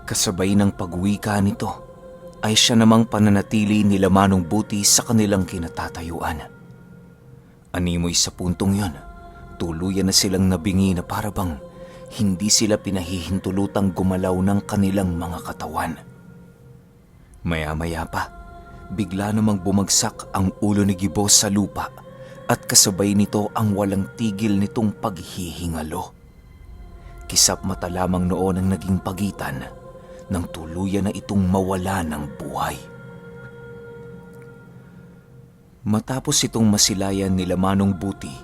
Kasabay ng pagwika nito ay siya namang pananatili nila Manong Buti sa kanilang kinatatayuan. Animoy sa puntong yon, tuluyan na silang nabingi na parabang hindi sila pinahihintulutang gumalaw ng kanilang mga katawan. Maya-maya pa, bigla namang bumagsak ang ulo ni Gibo sa lupa at kasabay nito ang walang tigil nitong paghihingalo. Kisap mata lamang noon ang naging pagitan nang tuluyan na itong mawala ng buhay. Matapos itong masilayan nila Manong Buti,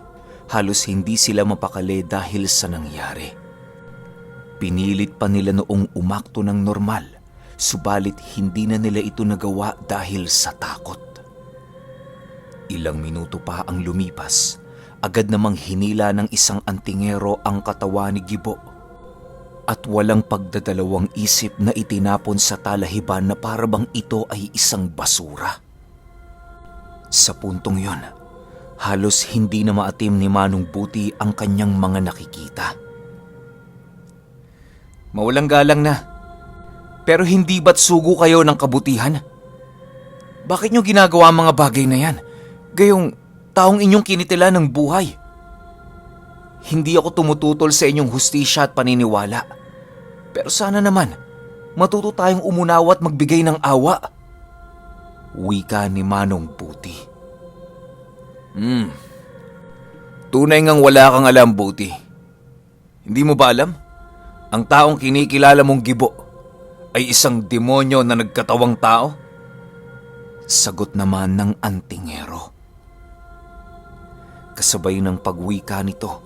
halos hindi sila mapakali dahil sa nangyari. Pinilit pa nila noong umakto ng normal, subalit hindi na nila ito nagawa dahil sa takot. Ilang minuto pa ang lumipas, agad namang hinila ng isang antingero ang katawan ni Gibo at walang pagdadalawang isip na itinapon sa talahiban na parabang ito ay isang basura. Sa puntong yon, halos hindi na maatim ni Manong Buti ang kanyang mga nakikita. Mawalang galang na, pero hindi ba't sugo kayo ng kabutihan? Bakit nyo ginagawa ang mga bagay na yan? Gayong taong inyong kinitila ng buhay. Hindi ako tumututol sa inyong hustisya at paniniwala. Pero sana naman, matuto tayong umunawa at magbigay ng awa. Wika ni Manong Buti. Tunay ngang wala kang alam, Buti. Hindi mo ba alam? Ang taong kinikilala mong Gibo ay isang demonyo na nagkatawang tao? Sagot naman ng antingero. Kasabay ng pagwika nito,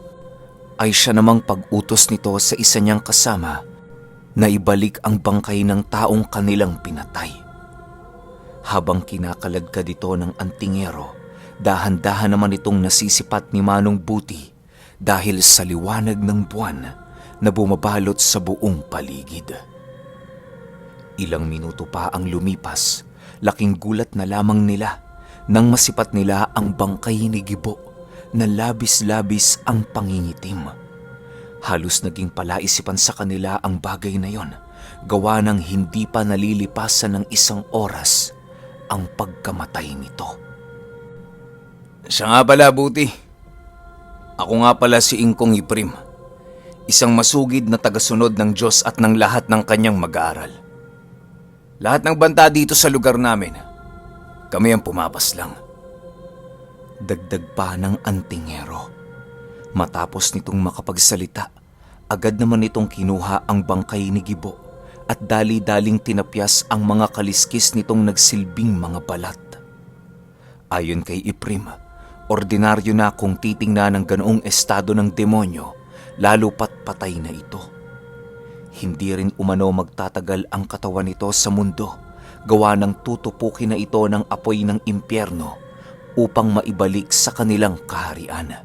ay siya namang pag-utos nito sa isa niyang kasama na ibalik ang bangkay ng taong kanilang pinatay. Habang kinakaladkad ito ng antingero, dahan-dahan naman itong nasisipat ni Manong Buti dahil sa liwanag ng buwan na bumabalot sa buong paligid. Ilang minuto pa ang lumipas, laking gulat na lamang nila nang masipat nila ang bangkay ni Gibo na labis-labis ang pangingitim. Halos naging palaisipan sa kanila ang bagay na yon, gawa ng hindi pa nalilipasan ng isang oras ang pagkamatay nito. Siya nga pala, Buti. Ako nga pala si Ingkong Iprim, isang masugid na tagasunod ng Diyos at ng lahat ng kanyang mag-aaral. Lahat ng banta dito sa lugar namin, kami ang pumapaslang. Dagdag pa ng antingero. Matapos nitong makapagsalita, agad naman nitong kinuha ang bangkay ni Gibo at dali-daling tinapyas ang mga kaliskis nitong nagsilbing mga balat. Ayon kay Iprim, ordinaryo na kung titingnan ng ganoong estado ng demonyo, lalo pat patay na ito. Hindi rin umano magtatagal ang katawan nito sa mundo, gawa ng tutupukin na ito ng apoy ng impyerno upang maibalik sa kanilang kaharian.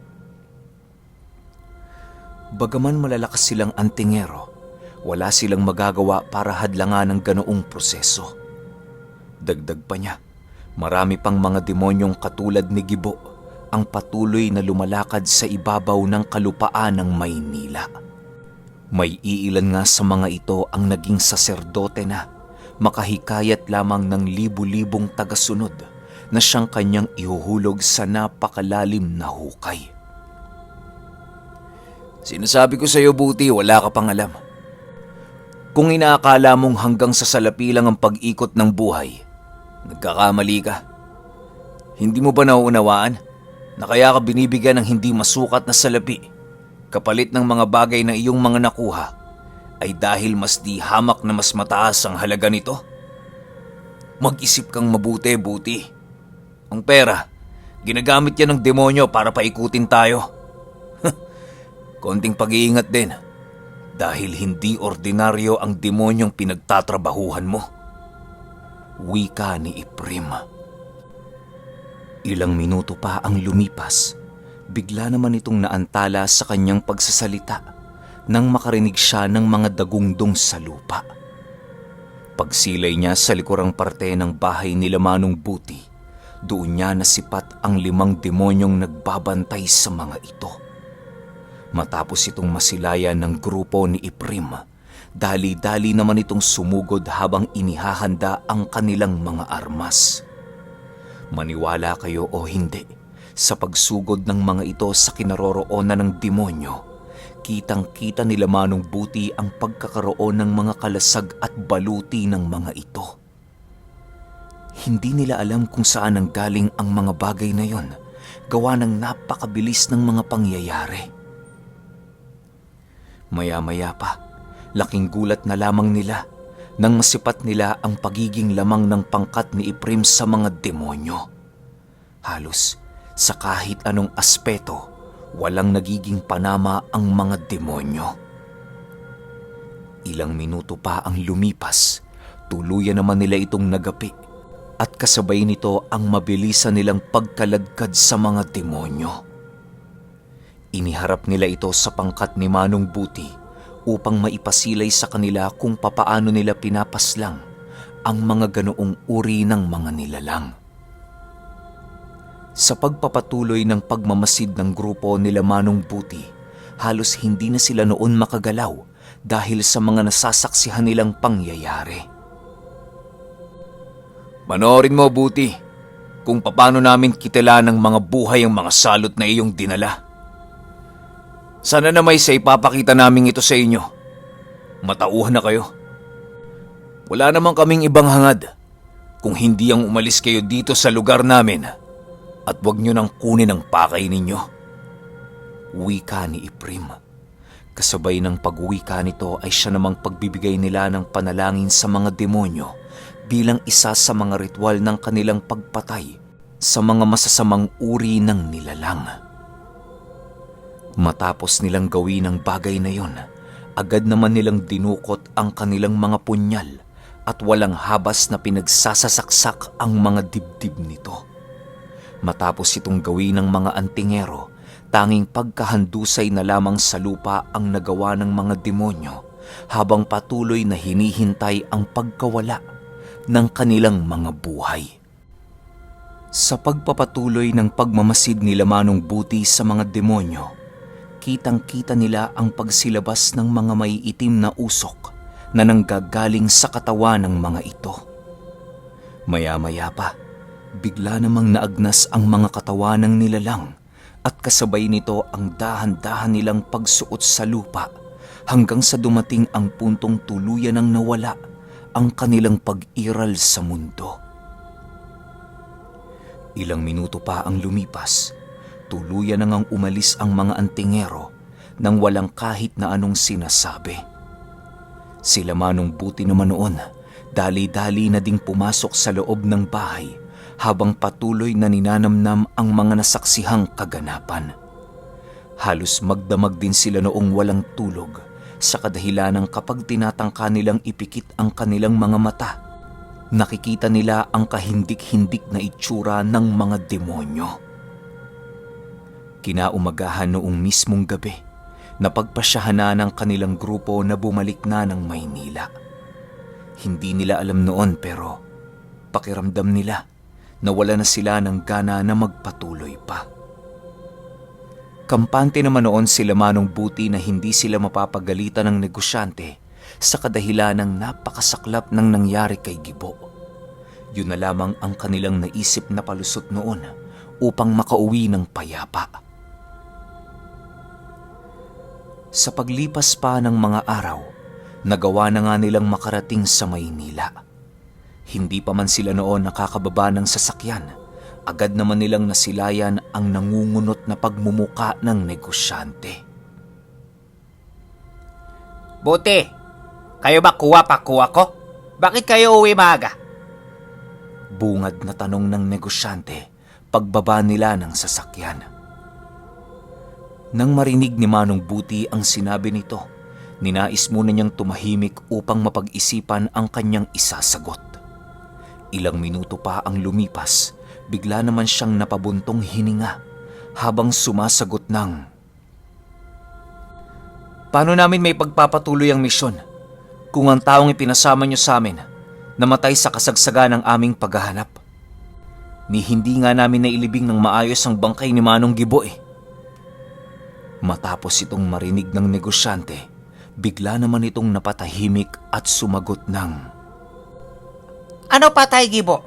Bagaman malalakas silang antingero, wala silang magagawa para hadlangan ang ganoong proseso. Dagdag pa niya, marami pang mga demonyong katulad ni Gibo ang patuloy na lumalakad sa ibabaw ng kalupaan ng Maynila. May iilan nga sa mga ito ang naging saserdote na makahikayat lamang ng libu-libong tagasunod na siyang kanyang ihuhulog sa napakalalim na hukay. Sinasabi ko sa iyo, Buti, wala ka pang alam. Kung inaakala mong hanggang sa salapi lang ang pag-ikot ng buhay, nagkakamali ka. Hindi mo ba nauunawaan na kaya ka binibigyan ng hindi masukat na salapi kapalit ng mga bagay na iyong mga nakuha ay dahil mas di hamak na mas mataas ang halaga nito? Mag-isip kang mabuti, Buti. Ang pera, ginagamit yan ng demonyo para paikutin tayo. Konting pag-iingat din, dahil hindi ordinaryo ang demonyong pinagtatrabahuhan mo. Wika ni Iprim. Ilang minuto pa ang lumipas, bigla naman itong naantala sa kanyang pagsasalita nang makarinig siya ng mga dagungdong sa lupa. Pagsilay niya sa likurang parte ng bahay nila Manong Buti, doon niya nasipat ang 5 demonyong nagbabantay sa mga ito. Matapos itong masilayan ng grupo ni Iprim, Dali-dali naman itong sumugod habang inihahanda ang kanilang mga armas. Maniwala kayo o hindi, sa pagsugod ng mga ito sa kinaroroonan ng demonyo, kitang-kita nila Manong Buti ang pagkakaroon ng mga kalasag at baluti ng mga ito. Hindi nila alam kung saan ang galing ang mga bagay na yon, gawa ng napakabilis ng mga pangyayari. Maya-maya pa, laking gulat na lamang nila nang masipat nila ang pagiging lamang ng pangkat ni Eprim sa mga demonyo. Halos sa kahit anong aspeto, walang nagiging panama ang mga demonyo. Ilang minuto pa ang lumipas, tuluyan naman nila itong nagapi at kasabay nito ang mabilisan nilang pagkaladkad sa mga demonyo. Iniharap nila ito sa pangkat ni Manong Buti upang maipasilay sa kanila kung papaano nila pinapaslang ang mga ganoong uri ng mga nilalang. Sa pagpapatuloy ng pagmamasid ng grupo nila Manong Buti, halos hindi na sila noon makagalaw dahil sa mga nasasaksihan nilang pangyayari. Panoorin mo, Buti, kung paano namin kitila ng mga buhay ang mga salot na iyong dinala. Sana na may sa ipapakita namin ito sa inyo. Matauhan na kayo. Wala naman kaming ibang hangad kung hindi ang umalis kayo dito sa lugar namin at huwag nyo nang kunin ang pakay ninyo. Wika ni Eprim. Kasabay ng pag-wika nito ay siya namang pagbibigay nila ng panalangin sa mga demonyo bilang isa sa mga ritual ng kanilang pagpatay sa mga masasamang uri ng nilalang. Matapos nilang gawin ang bagay na yon, agad naman nilang dinukot ang kanilang mga punyal at walang habas na pinagsasasaksak ang mga dibdib nito. Matapos itong gawin ng mga antingero, tanging pagkahandusay na lamang sa lupa ang nagawa ng mga demonyo habang patuloy na hinihintay ang pagkawala ng kanilang mga buhay. Sa pagpapatuloy ng pagmamasid nila Manong Buti sa mga demonyo, kitang-kita nila ang pagsilabas ng mga maiitim na usok na nanggagaling sa katawan ng mga ito. Maya-maya pa, bigla namang naagnas ang mga katawan ng nilalang at kasabay nito ang dahan-dahan nilang pagsuot sa lupa hanggang sa dumating ang puntong tuluyan ng nawala ang kanilang pag-iral sa mundo. Ilang minuto pa ang lumipas, tuluyan na ngang umalis ang mga antingero nang walang kahit na anong sinasabi. Sila Manong Buti naman noon, dali-dali na ding pumasok sa loob ng bahay habang patuloy na ninanamnam ang mga nasaksihang kaganapan. Halos magdamag din sila noong walang tulog sa kadahilanang kapag tinatangka nilang ipikit ang kanilang mga mata, nakikita nila ang kahindik-hindik na itsura ng mga demonyo. Kinaumagahan noong mismong gabi, napagpasyahan na ng kanilang grupo na bumalik na ng Maynila. Hindi nila alam noon pero pakiramdam nila na wala na sila ng gana na magpatuloy pa. Kampante naman noon sila Manong Buti na hindi sila mapapagalitan ng negosyante sa kadahilan ng napakasaklap ng nangyari kay Gibo. Yun na lamang ang kanilang naisip na palusot noon upang makauwi ng payapa. Sa paglipas pa ng mga araw, nagawa na nga nilang makarating sa Maynila. Hindi pa man sila noon nakakababa ng sasakyan, agad naman nilang nasilayan ang nangungunot na pagmumuka ng negosyante. Buti, kayo ba kuha ko? Bakit kayo uwi maaga? Bungad na tanong ng negosyante pagbaba nila ng sasakyan. Nang marinig ni Manong Buti ang sinabi nito, ninais muna niyang tumahimik upang mapag-isipan ang kanyang isasagot. Ilang minuto pa ang lumipas, bigla naman siyang napabuntong hininga habang sumasagot ng, Paano namin may pagpapatuloy ang misyon kung ang taong ipinasama niyo sa amin namatay sa kasagsagan ng aming paghahanap? Ni hindi nga namin nailibing ng maayos ang bangkay ni Manong Gibo eh. Matapos itong marinig ng negosyante, Bigla naman itong napatahimik at sumagot ng, Ano patay, Gibo?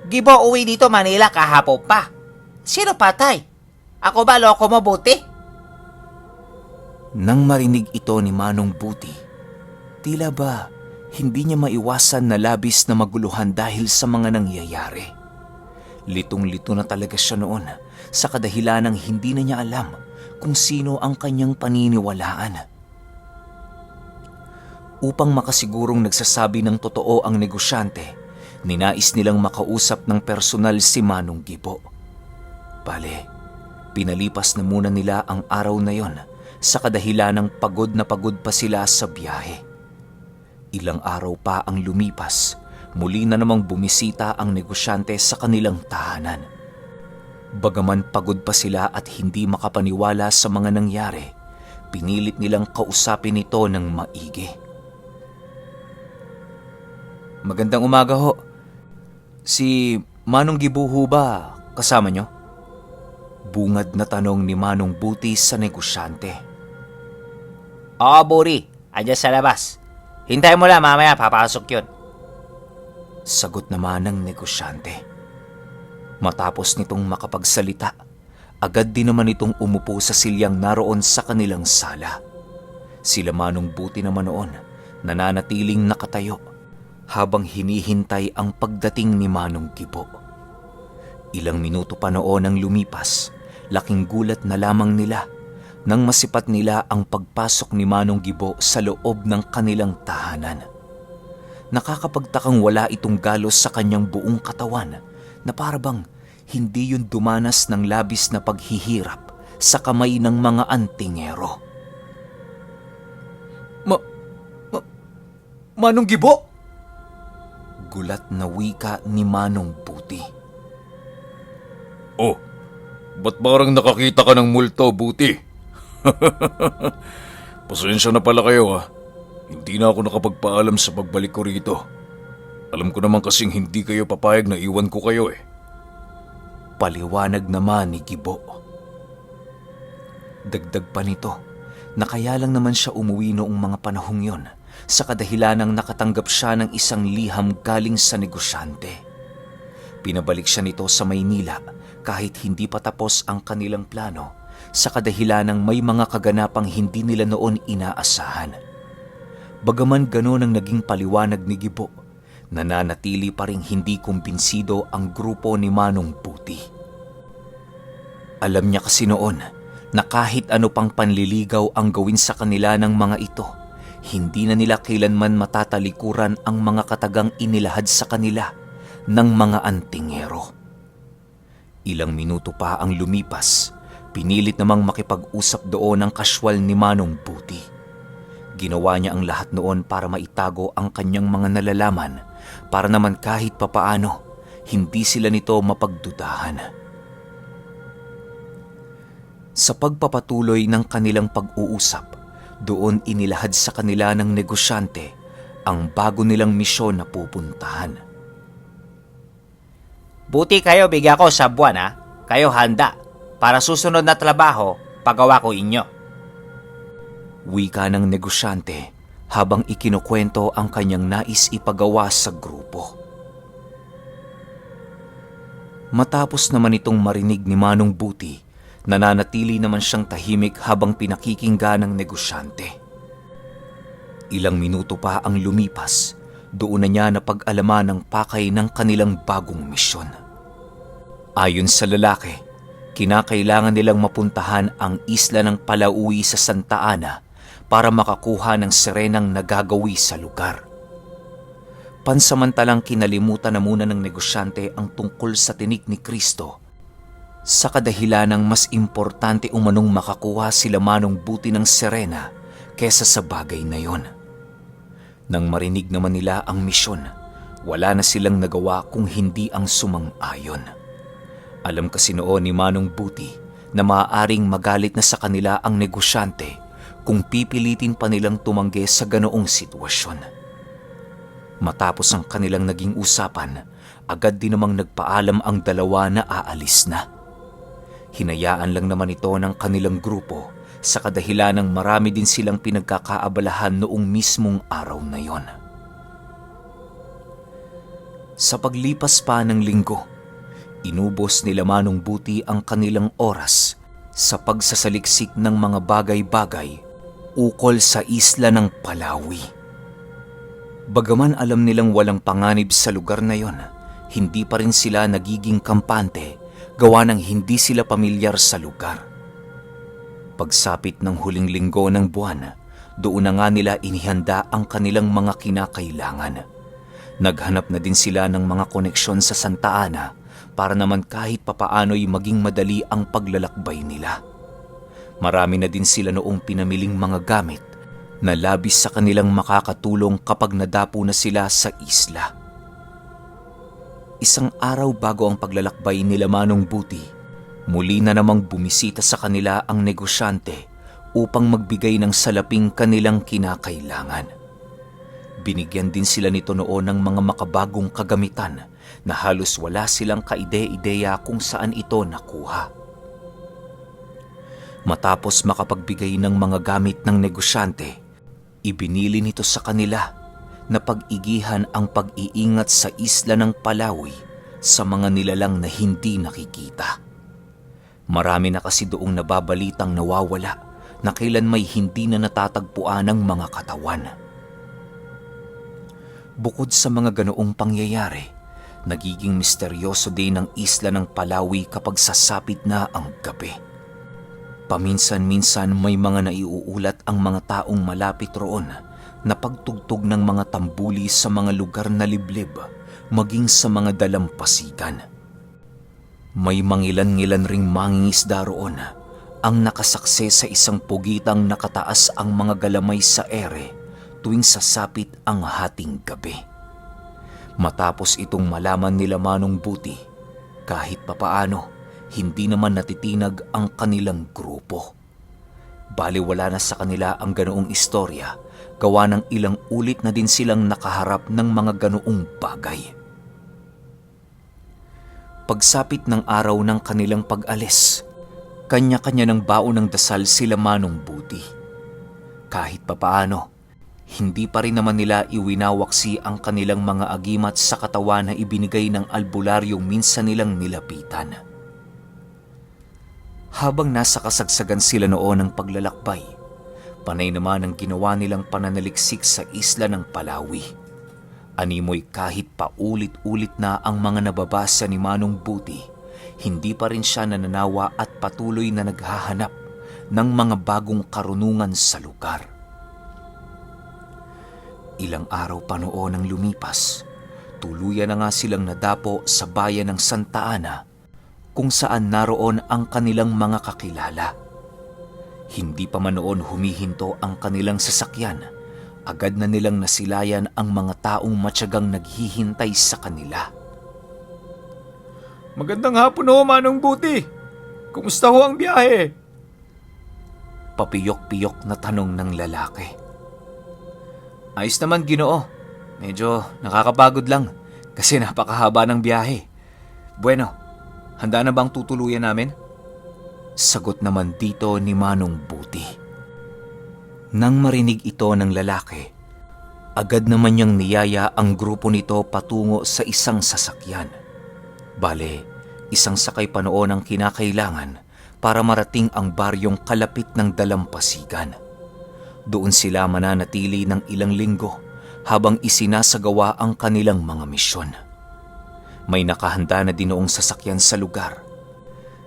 Gibo uwi dito Manila kahapon pa. Sino patay? Ako ba loko mo, Buti? Nang marinig ito ni Manong Buti, tila ba hindi niya maiwasan na labis na maguluhan dahil sa mga nangyayari. Litong-lito na talaga siya noon sa kadahilanang hindi na niya alam kung sino ang kanyang paniniwalaan. Upang makasigurong nagsasabi ng totoo ang negosyante, ninais nilang makausap ng personal si Manong Gibo. Bale, pinalipas na muna nila ang araw na yon sa kadahilanang pagod na pagod pa sila sa biyahe. Ilang araw pa ang lumipas, muli na namang bumisita ang negosyante sa kanilang tahanan. Bagaman pagod pa sila at hindi makapaniwala sa mga nangyari, pinilit nilang kausapin ito ng maigi. Magandang umaga ho. Si Manong Gibo ho ba kasama nyo? Bungad na tanong ni Manong Buti sa negosyante. Oo, Buri. Andiyan sa labas. Hintayin mo lang, mamaya papasok yun. Sagot naman ng negosyante. Matapos nitong makapagsalita, agad din naman itong umupo sa silyang naroon sa kanilang sala. Sila Manong Buti naman noon, nananatiling nakatayo habang hinihintay ang pagdating ni Manong Gibo. Ilang minuto pa noon ang lumipas, laking gulat na lamang nila nang masipat nila ang pagpasok ni Manong Gibo sa loob ng kanilang tahanan. Nakakapagtakang wala itong galos sa kanyang buong katawan na parabang hindi yun dumanas ng labis na paghihirap sa kamay ng mga antingero. Manong Gibo? Gulat na wika ni Manong Buti. Oh, ba't parang nakakita ka ng multo, Buti? Pasensya na pala kayo ha. Hindi na ako nakapagpaalam sa pagbalik ko rito. Alam ko naman kasing hindi kayo papayag na iwan ko kayo eh. Paliwanag naman ni Gibo. Dagdag pa nito na kaya lang naman siya umuwi noong mga panahong yon sa kadahilanang nakatanggap siya ng isang liham galing sa negosyante. Pinabalik siya nito sa Maynila kahit hindi pa tapos ang kanilang plano sa kadahilanang may mga kaganapang hindi nila noon inaasahan. Bagaman gano'n ang naging paliwanag ni Gibo, nananatili pa ring hindi kumbinsido ang grupo ni Manong Buti. Alam niya kasi noon na kahit ano pang panliligaw ang gawin sa kanila ng mga ito, hindi na nila kailanman matatalikuran ang mga katagang inilahad sa kanila ng mga antingero. Ilang minuto pa ang lumipas, pinilit namang makipag-usap doon ang kasywal ni Manong Buti. Ginawa niya ang lahat noon para maitago ang kanyang mga nalalaman para naman kahit papaano hindi sila nito mapagdudahan. Sa pagpapatuloy ng kanilang pag-uusap, doon inilahad sa kanila ng negosyante ang bago nilang misyon na pupuntahan. Buti kayo bigyan ko sa buwan ha. Kayo handa para susunod na trabaho pagawa ko inyo. Wika ng negosyante habang ikinukwento ang kanyang nais ipagawa sa grupo. Matapos naman itong marinig ni Manong Buti, nananatili naman siyang tahimik habang pinakikinggan ng negosyante. Ilang minuto pa ang lumipas, doon na niya napag-alaman ang pakay ng kanilang bagong misyon. Ayon sa lalaki, kinakailangan nilang mapuntahan ang isla ng Palauwi sa Santa Ana para makakuha ng serenang nagagawi sa lugar. Pansamantalang kinalimutan na muna ng negosyante ang tungkol sa tinik ni Kristo sa kadahilanang mas importante umanong makakuha sila Manong Buti ng serena kesa sa bagay na yon. Nang marinig naman nila ang misyon, wala na silang nagawa kung hindi ang sumang-ayon. Alam kasi noon ni Manong Buti na maaaring magalit na sa kanila ang negosyante kung pipilitin pa nilang tumanggi sa ganoong sitwasyon. Matapos ang kanilang naging usapan, agad din namang nagpaalam ang dalawa na aalis na. Hinayaan lang naman ito ng kanilang grupo sa kadahilanang marami din silang pinagkakaabalahan noong mismong araw na yon. Sa paglipas pa ng linggo, inubos nila Manong Buti ang kanilang oras sa pagsasaliksik ng mga bagay-bagay ukol sa isla ng Palawi. Bagaman alam nilang walang panganib sa lugar na yon, hindi pa rin sila nagiging kampante gawa ng hindi sila pamilyar sa lugar. Pagsapit ng huling linggo ng buwan, doon na nga nila inihanda ang kanilang mga kinakailangan. Naghanap na din sila ng mga koneksyon sa Santa Ana para naman kahit papaano'y maging madali ang paglalakbay nila. Marami na din sila noong pinamiling mga gamit na labis sa kanilang makakatulong kapag nadapo na sila sa isla. Isang araw bago ang paglalakbay nila Manong Buti, muli na namang bumisita sa kanila ang negosyante upang magbigay ng salaping kanilang kinakailangan. Binigyan din sila nito noon ng mga makabagong kagamitan na halos wala silang kaide-ideya kung saan ito nakuha. Matapos makapagbigay ng mga gamit ng negosyante, ibinili nito sa kanila na pag-igihan ang pag-iingat sa isla ng Palawi sa mga nilalang na hindi nakikita. Marami na kasi doong nababalitang nawawala na kailan may hindi na natatagpuan ng mga katawan. Bukod sa mga ganoong pangyayari, nagiging misteryoso din ang isla ng Palawi kapag sasapit na ang gabi. Paminsan-minsan may mga naiuulat ang mga taong malapit roon na pagtugtog ng mga tambuli sa mga lugar na liblib, maging sa mga dalampasigan. May mangilan-ngilan ring mangingisda roon ang nakasakse sa isang pugitang nakataas ang mga galamay sa ere tuwing sasapit ang hating gabi. Matapos itong malaman nila Manong Buti, kahit papaano, hindi naman natitinag ang kanilang grupo. Baliwala na sa kanila ang ganoong istorya, gawa ng ilang ulit na din silang nakaharap ng mga ganoong bagay. Pagsapit ng araw ng kanilang pag-alis, kanya-kanya ng baon ng dasal sila Manong Buti. Kahit papaano, hindi pa rin naman nila iwinawaksi ang kanilang mga agimat sa katawan na ibinigay ng albularyong minsan nilang nilapitan. Habang nasa kasagsagan sila noon ng paglalakbay, panay naman ang ginawa nilang pananaliksik sa isla ng Palawi. Animoy kahit paulit-ulit na ang mga nababasa ni Manong Buti, hindi pa rin siya nananawa at patuloy na naghahanap ng mga bagong karunungan sa lugar. Ilang araw pa noon ang lumipas, tuluyan na nga silang nadapo sa bayan ng Santa Ana kung saan naroon ang kanilang mga kakilala. Hindi pa man noon humihinto ang kanilang sasakyan, agad na nilang nasilayan ang mga taong matyagang naghihintay sa kanila. Magandang hapon ho, Manong Buti. Kumusta ho ang biyahe? Papiyok-piyok na tanong ng lalaki. Ayos naman, Ginoo. Medyo nakakapagod lang kasi napakahaba ng biyahe. Bueno, handa na bang tutuluyan namin? Sagot naman dito ni Manong Buti. Nang marinig ito ng lalaki, agad naman niyang niyaya ang grupo nito patungo sa isang sasakyan. Bale, isang sakay pa noon ang kinakailangan para marating ang baryong kalapit ng dalampasigan. Doon sila mananatili ng ilang linggo habang isinasagawa ang kanilang mga misyon. May nakahanda na din noong sasakyan sa lugar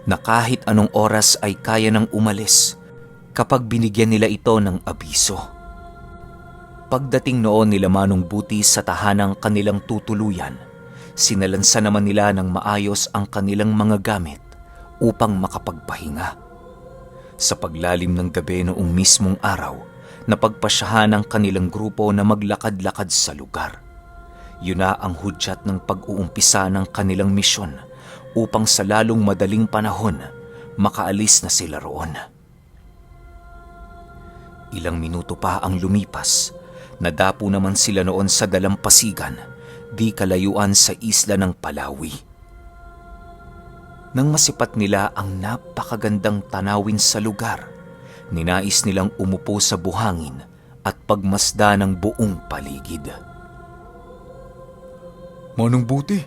na kahit anong oras ay kaya nang umalis kapag binigyan nila ito ng abiso. Pagdating noon nila Manong Buti sa tahanang kanilang tutuluyan, sinalansa naman nila ng maayos ang kanilang mga gamit upang makapagpahinga. Sa paglalim ng gabi noong mismong araw, napagpasyahan ang kanilang grupo na maglakad-lakad sa lugar. Yun na ang hudyat ng pag-uumpisa ng kanilang misyon upang sa lalong madaling panahon makaalis na sila roon. Ilang minuto pa ang lumipas, nadapo naman sila noon sa dalampasigan, di kalayuan sa isla ng Palawi. Nang masipat nila ang napakagandang tanawin sa lugar, Ninais nilang umupo sa buhangin at pagmasda ng buong paligid. Manong Buti,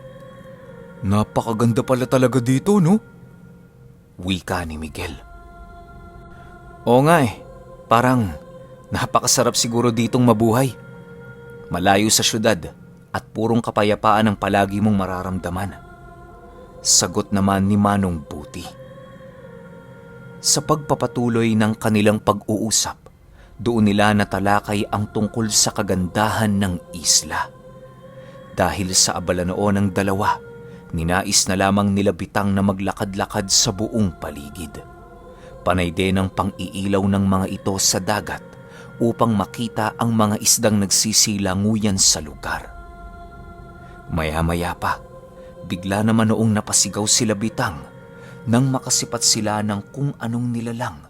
napakaganda pala talaga dito, no? Wika ni Miguel. Oo nga parang napakasarap siguro ditong mabuhay. Malayo sa syudad at purong kapayapaan ang palagi mong mararamdaman. Sagot naman ni Manong Buti. Sa pagpapatuloy ng kanilang pag-uusap, doon nila natalakay ang tungkol sa kagandahan ng isla. Dahil sa abala noon ng dalawa, ninais na lamang nila Bitang na maglakad-lakad sa buong paligid. Panay din ang pang-iilaw ng mga ito sa dagat upang makita ang mga isdang nagsisilanguyan sa lugar. Maya-maya pa, bigla naman noong napasigaw sila Bitang nang makasipat sila ng kung anong nilalang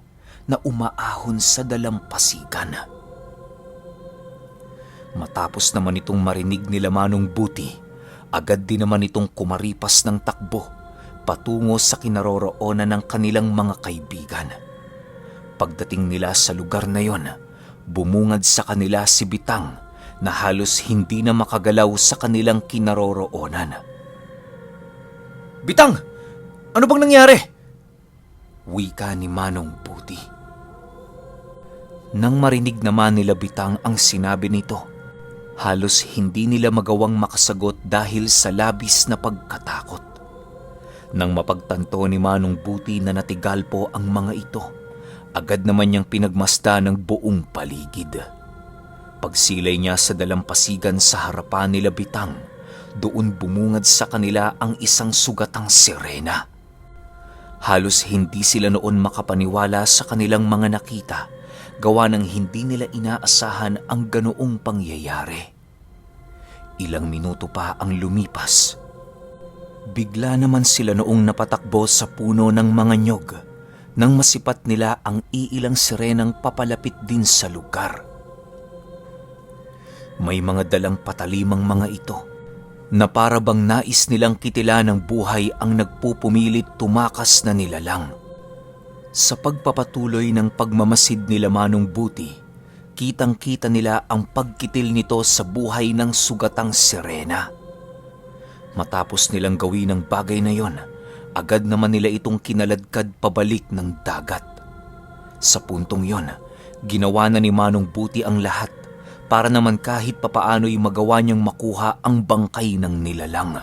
na umaahon sa dalampasigan. Matapos naman itong marinig nila Manong Buti, agad din naman itong kumaripas ng takbo patungo sa kinaroroonan ng kanilang mga kaibigan. Pagdating nila sa lugar na yon, bumungad sa kanila si Bitang na halos hindi na makagalaw sa kanilang kinaroroonan. Bitang! Ano bang nangyari? Wika ni Manong Buti. Nang marinig naman nila Bitang ang sinabi nito, halos hindi nila magawang makasagot dahil sa labis na pagkatakot. Nang mapagtanto ni Manong Buti na natigal po ang mga ito, agad naman niyang pinagmasda ng buong paligid. Pagsilay niya sa dalampasigan sa harapan nila Bitang, doon bumungad sa kanila ang isang sugatang sirena. Halos hindi sila noon makapaniwala sa kanilang mga nakita, gawa ng hindi nila inaasahan ang ganoong pangyayari. Ilang minuto pa ang lumipas. Bigla naman sila noong napatakbo sa puno ng mga nyog nang masipat nila ang iilang sirenang papalapit din sa lugar. May mga dalang patalimang mga ito na para bang nais nilang kitila ng buhay ang nagpupumilit tumakas na nilalang. Sa pagpapatuloy ng pagmamasid nila Manong Buti, kitang-kita nila ang pagkitil nito sa buhay ng sugatang sirena. Matapos nilang gawin ang bagay na yon, agad naman nila itong kinaladkad pabalik ng dagat. Sa puntong yon, ginawa na ni Manong Buti ang lahat para naman kahit papaano'y magawa niyang makuha ang bangkay ng nilalang.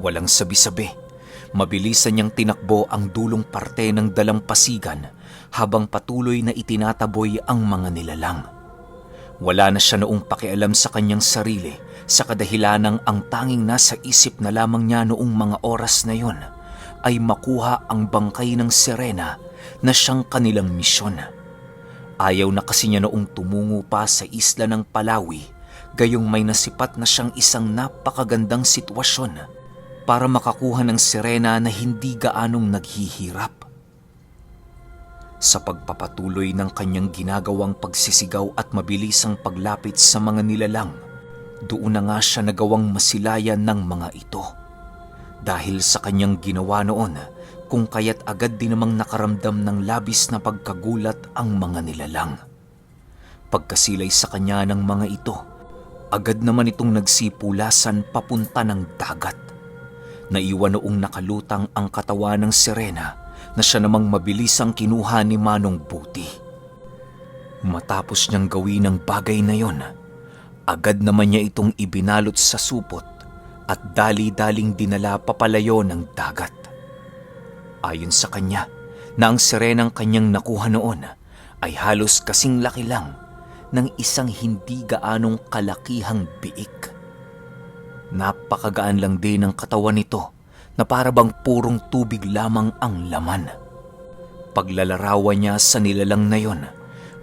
Walang sabi-sabi, mabilisan niyang tinakbo ang dulong parte ng dalampasigan habang patuloy na itinataboy ang mga nilalang. Wala na siya noong pakialam sa kanyang sarili sa kadahilanang ang tanging nasa isip na lamang niya noong mga oras na yon ay makuha ang bangkay ng sirena na siyang kanilang misyon. Ayaw na kasi niya noong tumungo pa sa isla ng Palawi, gayong may nasipat na siyang isang napakagandang sitwasyon para makakuha ng sirena na hindi gaanong naghihirap. Sa pagpapatuloy ng kanyang ginagawang pagsisigaw at mabilisang paglapit sa mga nilalang, doon na nga siya nagawang masilayan ng mga ito. Dahil sa kanyang ginawa noon, kung kaya't agad din namang nakaramdam ng labis na pagkagulat ang mga nilalang. Pagkasilay sa kanya ng mga ito, agad naman itong nagsipulasan papunta ng dagat. Naiwan noong nakalutang ang katawan ng sirena na siya namang mabilisang kinuha ni Manong Buti. Matapos niyang gawin ang bagay na yon, agad naman niya itong ibinalot sa supot at dali-daling dinala papalayo ng dagat. Ayon sa kanya, na ang sirenang kanyang nakuha noon ay halos kasing laki lang ng isang hindi gaanong kalakihang biik. Napakagaan lang din ang katawan nito na para bang purong tubig lamang ang laman. Paglalarawan niya sa nilalang na yon,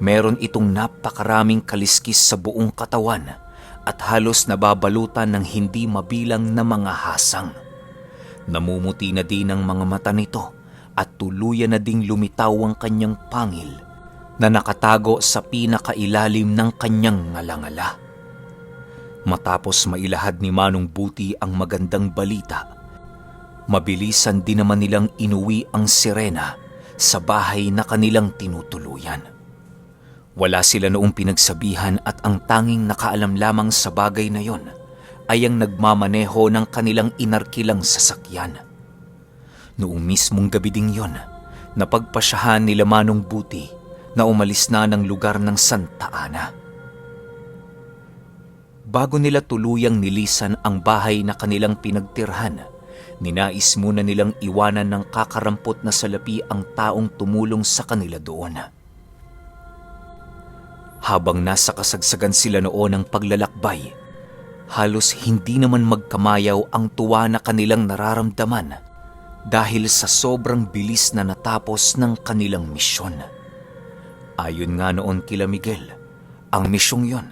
meron itong napakaraming kaliskis sa buong katawan at halos nababalutan ng hindi mabilang na mga hasang. Namumuti na din ang mga mata nito at tuluyan na ding lumitaw ang kanyang pangil na nakatago sa pinakailalim ng kanyang ngalangala. Matapos mailahad ni Manong Buti ang magandang balita, mabilisan din naman nilang inuwi ang sirena sa bahay na kanilang tinutuluyan. Wala sila noong pinagsabihan at ang tanging nakaalam lamang sa bagay na yon ay ang nagmamaneho ng kanilang inarkilang sasakyan. Noong mismong gabi ding yon, napagpasyahan nila Manong Buti na umalis na ng lugar ng Santa Ana. Bago nila tuluyang nilisan ang bahay na kanilang pinagtirhan, ninais muna nilang iwanan ng kakarampot na salapi ang taong tumulong sa kanila doon. Habang nasa kasagsagan sila noon ng paglalakbay, halos hindi naman magkamayaw ang tuwa na kanilang nararamdaman dahil sa sobrang bilis na natapos ng kanilang misyon. Ayon nga noon kila Miguel, ang misyong yon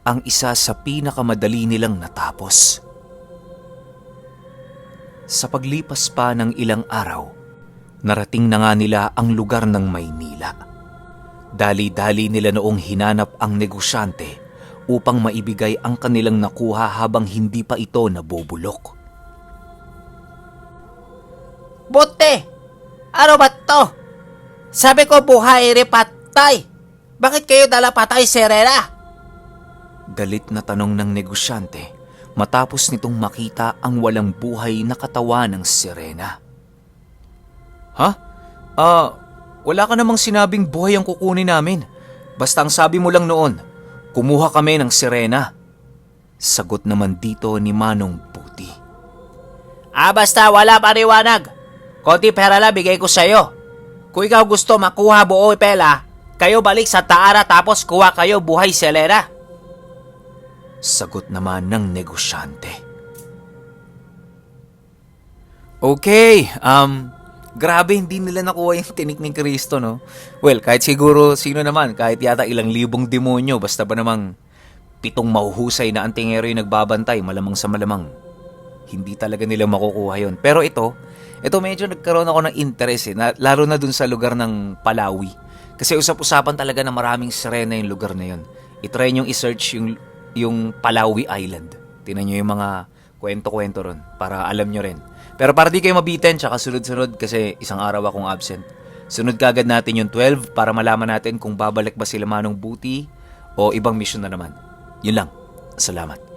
ang isa sa pinakamadali nilang natapos. Sa paglipas pa ng ilang araw, narating na nga nila ang lugar ng Maynila. Dali-dali nila noong hinanap ang negosyante upang maibigay ang kanilang nakuha habang hindi pa ito nabubulok. Buti! Ano ba to? Sabi ko buhay re patay. Bakit kayo dala patay, Serena? Galit na tanong ng negosyante matapos nitong makita ang walang buhay na katawan ng sirena. Ha? Wala ka namang sinabing buhay ang kukunin namin. Basta ang sabi mo lang noon, kumuha kami ng sirena. Sagot naman dito ni Manong Buti. Basta wala pariwanag. Konti pera lang bigay ko sa'yo. Kung ikaw gusto makuha buo pela, kayo balik sa Taara tapos kuha kayo buhay, Selena. Sagot naman ng negosyante. Okay, grabe hindi nila nakuha yung tinik ni Kristo, no? Well, kahit siguro sino naman, kahit yata ilang libong demonyo, basta ba namang 7 mahuhusay na antingero yung nagbabantay, malamang sa malamang. Hindi talaga nila makukuha yun. Pero ito medyo nagkaroon ako ng interest lalo na dun sa lugar ng Palawi. Kasi usap-usapan talaga na maraming sirena yung lugar na yun. I-try nyo i-search yung Palawi Island. Tingnan nyo yung mga kwento-kwento ron para alam nyo rin. Pero para di kayo mabitin, tsaka sunod-sunod kasi isang araw akong absent. Sunod kagad natin yung 12 para malaman natin kung babalik ba sila Manong Buti o ibang mission na naman. Yun lang. Salamat.